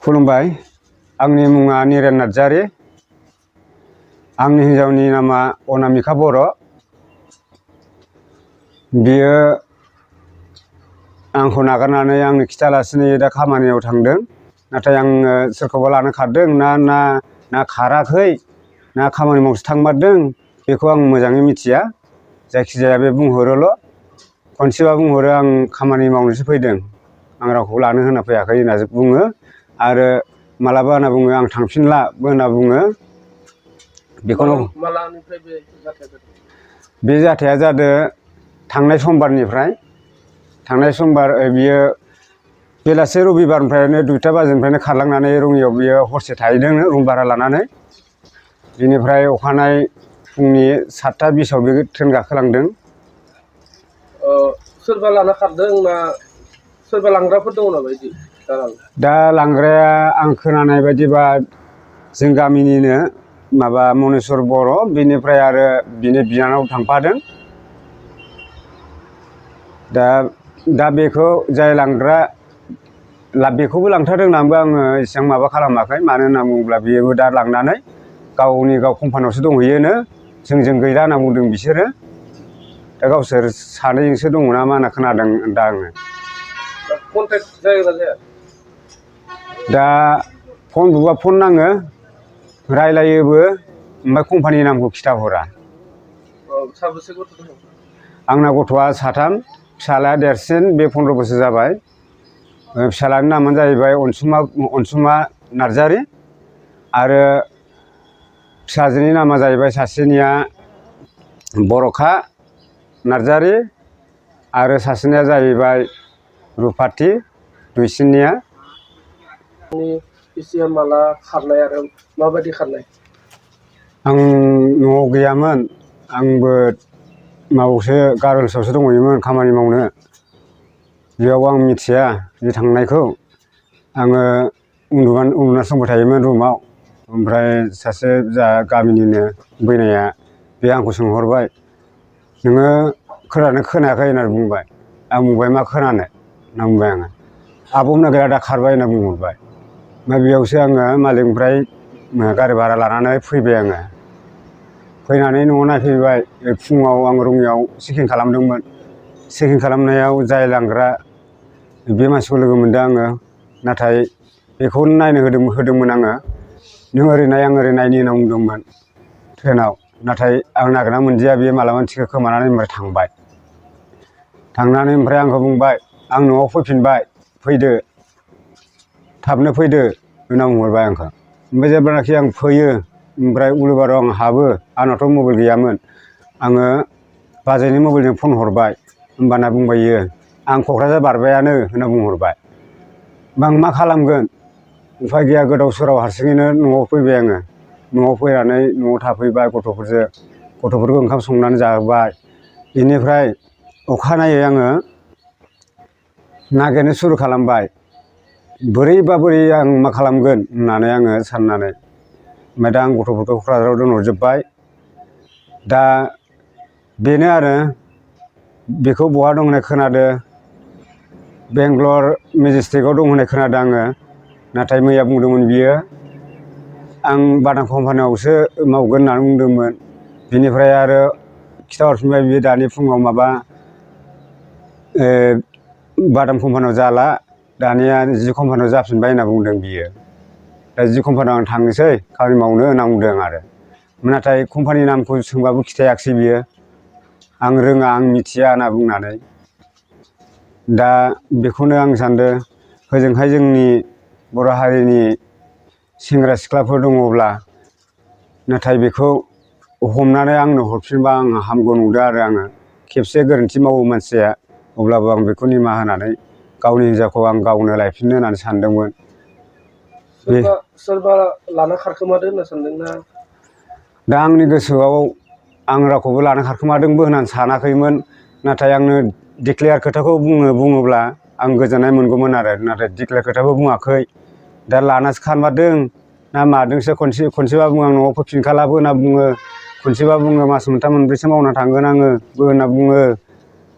खुलुमबाय। आंनि मुङा निरेन नार्जारि। आंनि हिन्जावनि नामा अनामिका बर'। बियो आंखौ नागारनानै आंनो खिथालासिनो दा खामानियाव थांदों। नाथाय आङो सोरखौबा लानो खारदों ना खाराखै ना खामानि मावनोसो थांमारदों बेखौ आं मोजाङै मिथिया। जायखिजाया बे बुंहरोल'। खनसेबा बुंहरो आं खामानि मावनोसो फैदों, आं रावखौ लानो होना फैयाखै होनना बुङो। आरो मालाबा होनना बुङो आं थांफिनलाबो होनना बुङो। बेखौनो मालानिफ्राय बे जाथाया जादों थांनाय समबारनिफ्राय। थांनाय समबार बियो बेलासे रबिबारनिफ्रायनो 2टा बाजिनिफ्रायनो खारलांनानै रङियाव बियो हरसे थाहैदों रुम भारा लानानै। बिनिफ्राय अखानायै फुंनि 7टा 20आव बे ट्रेन गाखोलांदों। सोरबा लाना खारदों ना सोरबा लांग्राफोर दङ नामा बिदि? दा लांग्राया आं खोनानाय बायदिबा जों गामिनिनो माबा मनेस्वर बर', बेनिफ्राय आरो बिनि बिनानाव थांफादों। दा बेखौ जाय लांग्रा बेखौबो लांथारदों होननानैबो आङो एसेबां माबा खालामाखै। मानो होनना बुङोब्ला बेबो दा लांनानै गाव कम्पानियावसो दंहैयोनो, जोंजों गैला होनना बुंदों बिसोरो। दा गावसोर सानैजोंसो दङ ना मा होनना खोनादों दा आङो। कन्टेक्ट जायोना जाया? दा फन बुबा फन नाङो, रायलायोबो, ओमफ्राय कम्पानिनि नामखौ खिथाहरा। साबेसे गथ' दङ? आंना गथ'आ 3, फिसाज्लाया देरसिन, बे 15 बोसोर जाबाय। फिसाज्लानि नामानो जाहैबाय अनसुमा नार्जारि। आरो फिसाजोनि नामा जाहैबाय सासेनिया बर'खा नार्जारि आरो सासेनिया जाहैबाय रुफाथि, दुइसिननिया। बिसिया माला खारनाय आरो माबायदि खारनाय? आं न'आव गैयामोन। आंबो माबायावसो गारलसआवसो दंहैयोमोन खामानि मावनो। बेयाव आं मिथिया बे थांनायखौ। आङो उन्दुनासो दंबाय थायोमोन रुमाव। ओमफ्राय सासे जोंहा गामिनिनो बैनाया बे आंखौ सोंहरबाय, नोङो खोनायाखै होननानै बुंबाय। आं बुंबाय मा खोनानो होनना बुंबाय आङो। आब'मोना गैला दा खारबाय होनना बुंहरबाय। ओमफ्राय बेयावसो आङो मालिकनिफ्राय गारि भारा लानानै फैबाय आङो। फैनानै न'आव नायफैबाय। फुङाव आं रङियाव चेकिं खालामदोंमोन। चेकिं खालामनायाव जाय लांग्रा बे मानसिखौ लोगो मोनदों आङो। नाथाय बेखौनो नायनो होदोंमोन आङो। नों ओरै नाय आं ओरै नायनि होनना बुंदोंमोन ट्रेनाव। नाथाय आं नागिरना मोनदिया, बे मालाबा टिकेट खोमानानै ओमफ्राय थांबाय। थांनानै ओमफ्राय आंखौ बुंबाय, आं न'आव फैफिनबाय, फैदो, थाबनो फैदो होनना बुंहरबाय आंखौ। ओमफ्राय जेब्लानाखि आं फैयो, ओमफ्राय उलुबाराव आं हाबो, आंनावथ' मबाइल गैयामोन। आङो बाजैनि मबाइलजों फन हरबाय। होमबाना बुंबाय इयो, आं क'क्राझार बारबायानो होनना बुंहरबाय। होमबा आं मा खालामगोन? उफाय गैया, गोदाव सोराव हारसिङैनो न'आव फैबाय आङो। न'आव फैनानै न'आव थाफैबाय गथ'फोरजों। गथ'फोरखौ ओंखाम संनानै जाहोबाय। बेनिफ्राय अखानायै आङो नागिरनो सुरु खालामबाय। बोरैबा बोरै आं मा खालामगोन होननानै आङो साननानै। ओमफ्राय दा आं गथ'फोरखौ क'क्राझाराव दोनहरजोब्बाय। दा बेनो आरो, बेखौ बहा दं होननाय खोनादों, बेंगालर मेजेस्टिकआव दं होननाय खोनादों आङो। नाथाय मैया बुंदोंमोन बियो, आं बाटाम कम्पानियावसो मावगोन होननानै बुंदोंमोन। बिनिफ्राय आरो खिथाहरफिनबाय बियो दानि फुङाव माबा बाटाम कम्पानियाव जाला, दानिया जि कम्पानियाव जाफिनबाय होनना बुंदों बियो। दा जि कम्पानियाव आं थांनोसै खामानि मावनो होनना बुंदों आरो। नाथाय कम्पानिनि नामखौ सोंबाबो खिथायाखिसै बियो। आं रोङा, आं मिथिया होनना बुंनानै। दा बेखौनो आं सानदों, होजोंहाय जोंनि बर' हारिनि सेंग्रा सिख्लाफोर दङब्ला, नाथाय बेखौ हमनानै आंनो हरफिनबा आं हामगौ नंदों आरो आङो। खेबसे गोरोन्थि मावो मानसिया, अब्लाबो आं बेखौ निमाहा होनानै गावनि हिन्जावखौ आं गावनो लायफिननो होननानै सानदोंमोन। सोरबा लाना खारखोमादो होनना सानदोंना? दा आंनि गोसोआव आं रावखौबो लाना खारखोमादोंबो होननानै सानाखैमोन। नाथाय आंनो डिक्लेयार खोथाखौ बुङोब्ला आं गोजोननाय मोनगौमोन आरो। नाथाय डिक्लेयार खोथाबो बुङाखै। दा लानासो खारमारदों ना मादोंसो। खनसेबा बुङो आं न'आव फैफिनखालाबो होनना बुङो। खनसेबा बुङो मास मोनथाम मोनब्रैसो मावना थांगोन आङोबो होनना बुङो।